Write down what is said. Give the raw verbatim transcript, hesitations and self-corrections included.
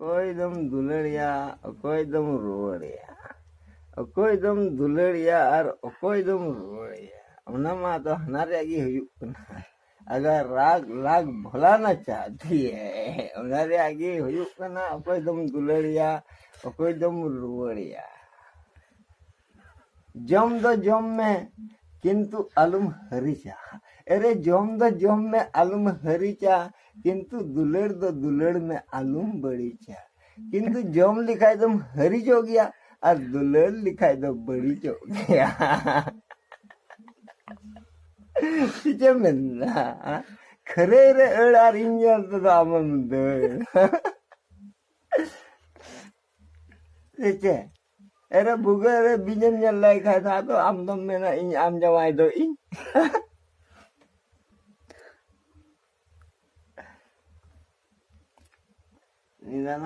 ᱚᱠᱚᱭ ᱫᱚᱢ ᱫᱩᱞᱟᱹᱲᱮᱭᱟ, ᱚᱠᱚᱭ ᱫᱚᱢ ᱨᱩᱣᱟᱹᱲᱮᱭᱟ, ᱚᱠᱚᱭ ᱫᱚᱢ ᱫᱩᱞᱟᱹᱲᱮᱭᱟ ᱟᱨ ᱚᱠᱚᱭ ᱫᱚᱢ ᱨᱩᱣᱟᱹᱲᱮᱭᱟ, ᱚᱱᱟ ᱢᱟ ᱟᱫᱚ ᱦᱟᱱᱟ ᱨᱮᱭᱟᱜ ᱜᱮ ᱦᱩᱭᱩᱜ ᱠᱟᱱᱟ᱾ ᱟᱜᱟᱨ ᱨᱟᱜᱽ ᱞᱟᱜᱽ ᱵᱷᱚᱞᱟᱱᱟ ᱪᱟᱦᱛᱤ ᱦᱮ, ᱚᱱᱟ ᱨᱮᱭᱟᱜ ᱜᱮ ᱦᱩᱭᱩᱜ ᱠᱟᱱᱟ ᱚᱠᱚᱭ ᱫᱚᱢ ᱫᱩᱞᱟᱹᱲᱮᱭᱟ, ᱚᱠᱚᱭ ᱫᱚᱢ ᱨᱩᱣᱟᱹᱲᱮᱭᱟ᱾ ᱡᱚᱢ ᱫᱚ ᱡᱚᱢ ᱢᱮ, ᱠᱤᱱᱛᱩ ᱟᱞᱚᱢ ᱦᱟᱹᱨᱤᱪᱟ᱾ ᱮᱨᱮ, ᱡᱚᱢ ᱫᱚ ᱡᱚᱢ ᱢᱮ, ᱟᱞᱚᱢ ᱦᱟᱹᱨᱤᱪᱟ, ᱠᱤᱱᱛᱩ ᱫᱩᱞᱟᱹᱲ ᱫᱚ ᱫᱩᱞᱟᱹᱲ ᱢᱮ, ᱟᱞᱚᱢ ᱵᱟᱹᱲᱤᱡᱟ᱾ ᱠᱤᱱᱛᱩ ᱡᱚᱢ ᱞᱮᱠᱷᱟᱡ ᱫᱚᱢ ᱦᱟᱹᱨᱤᱪᱚᱜ ᱜᱮᱭᱟ, ᱟᱨ ᱫᱩᱞᱟᱹᱲ ᱞᱮᱠᱷᱟᱡ ᱫᱚ ᱵᱟᱹᱲᱤᱡᱚᱜ ᱜᱮᱭᱟ᱾ ᱪᱮᱫ ᱮᱢ ᱢᱮᱱᱫᱟ? ᱠᱷᱟᱹᱨᱟᱹᱭ ᱨᱮ ᱟᱹᱲ ᱟᱨ ᱤᱧ ᱧᱮᱞ ᱛᱮᱫᱚ ᱟᱢᱮᱢ ᱫᱟᱹᱲ᱾ ᱥᱮ ᱪᱮᱫ? ᱮᱨᱮ, ᱵᱷᱩᱜᱟᱹᱜ ᱨᱮ ᱵᱤᱧᱮᱢ ᱧᱮᱞ ᱞᱟᱭ ᱠᱷᱟᱡ ᱫᱚ ᱟᱫᱚ ᱟᱢ ᱫᱚᱢ ᱢᱮᱱᱟ, "ᱤᱧ ᱟᱢ ᱡᱟᱶᱟᱭ ᱫᱚ ᱤᱧ?"